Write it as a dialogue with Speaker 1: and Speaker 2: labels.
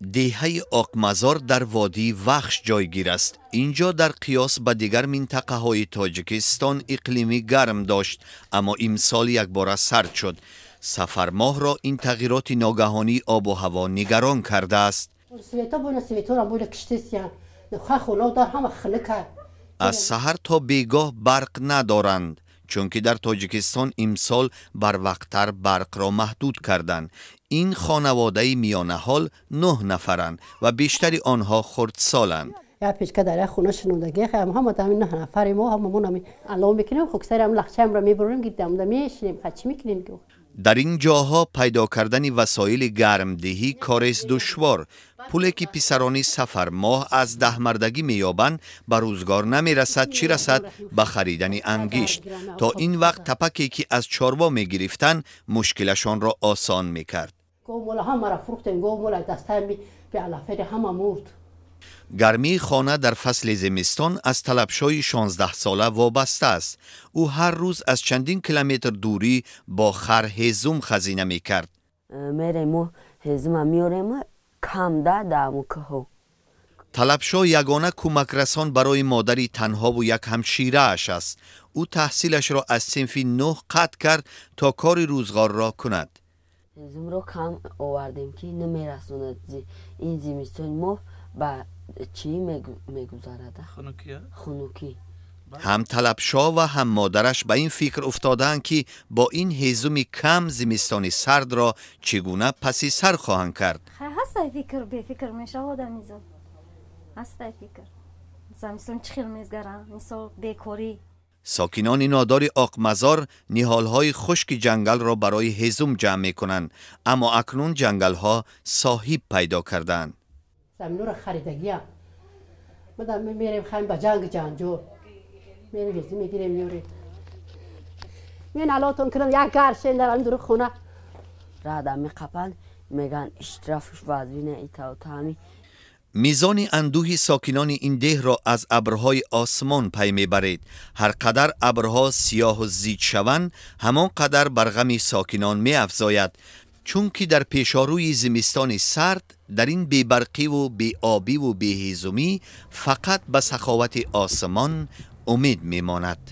Speaker 1: Деҳаи Оқмазор дар водии Вахш ҷойгир аст. Ин ҷо дар қиёс ба дигар минтақаҳои Тоҷикистон иқлими гарм дошт, аммо имсол якбора сард шуд. Сафармоҳро ин тағйироти ногаҳонии обу ҳаво нигарон кардааст. Аз саҳар то бегоҳ барқ надоранд, чунки дар Тоҷикистон имсол барвақттар барқро маҳдуд карданд. Ин хонаводаи миёнаҳол 9 нафаранд ва бештари онҳо хурдсоланд.
Speaker 2: Як печка дар як хона шинондагӣ, ҳама ҳамин 9 нафари мо ҳамамон ҳамин алов мекунем, хоксари ҳам лахчаамро мебурем, гидамда мешинем, чӣ мекунем?
Speaker 1: Дар ин ҷоҳо пайдо кардани васоили гармдиҳӣ корест душвор. Пуле ки писарони Сафармоҳ аз даҳмардагӣ меёбанд, ба рӯзгор намерасад, чӣ расад ба харидани ангишт. То ин вақт тапаке ки аз чорво мегирифтанд, мушкилашонро осон мекард. Гармии хона дар фасли зимистон аз Талабшои 16сола вобаста аст. Ӯ ҳар рӯз аз чандин километр дурӣ бо хар ҳезум хазина мекард.
Speaker 3: Мерем ҳезума меорем, кам да дамукаҳо.
Speaker 1: Талабшо ягона кӯмакрасон барои модари танҳову як ҳамширааш аст. Ӯ таҳсилашро аз синфи 9 қатъ кард, то кори рӯзғорро кунад.
Speaker 3: Ҳезумро кам овардем, ки намерасонад. Ин зимистони мо ба чӣ мегузарад? Хунукӣ.
Speaker 1: Ҳам Талабшо ва ҳам модараш ба ин фикр уфтодаанд, ки бо ин ҳезуми кам зимистони сардро чӣ гуна паси сар хоҳанд кард.
Speaker 4: Ҳастай фикр, бефикр мешавад одамизод. Ҳастай фикр. Зимистон чӣ хел мезгара? Мисол, бекорӣ.
Speaker 1: Сокинони нодори Оқмазор ниҳолҳои хушки ҷангалро барои ҳезум ҷамъ мекунанд, аммо акнун ҷангалҳо соҳиб пайдо кардаанд.
Speaker 2: Заминро харидагиам. Мерем хаем ба ҷанг ҷанҷол. Мерем ҳезум мегирем, меорем. Мен алотон кунам, як гаршен дар ҳамин дуруи хона.
Speaker 3: Рада меқапанд, мегӯянд иштрафуш вазвина итаотаами.
Speaker 1: Мизони андӯҳи сокинони ин деҳро аз абрҳои осмон пай мебаред. Ҳар қадар абрҳо сиёҳу зид шаванд, ҳамон қадар бар ғами сокинон меафзояд, чунки дар пешорӯи зимистони сард дар ин бебарқиву беобиву беҳезумӣ фақат ба саховати осмон умед мемонад.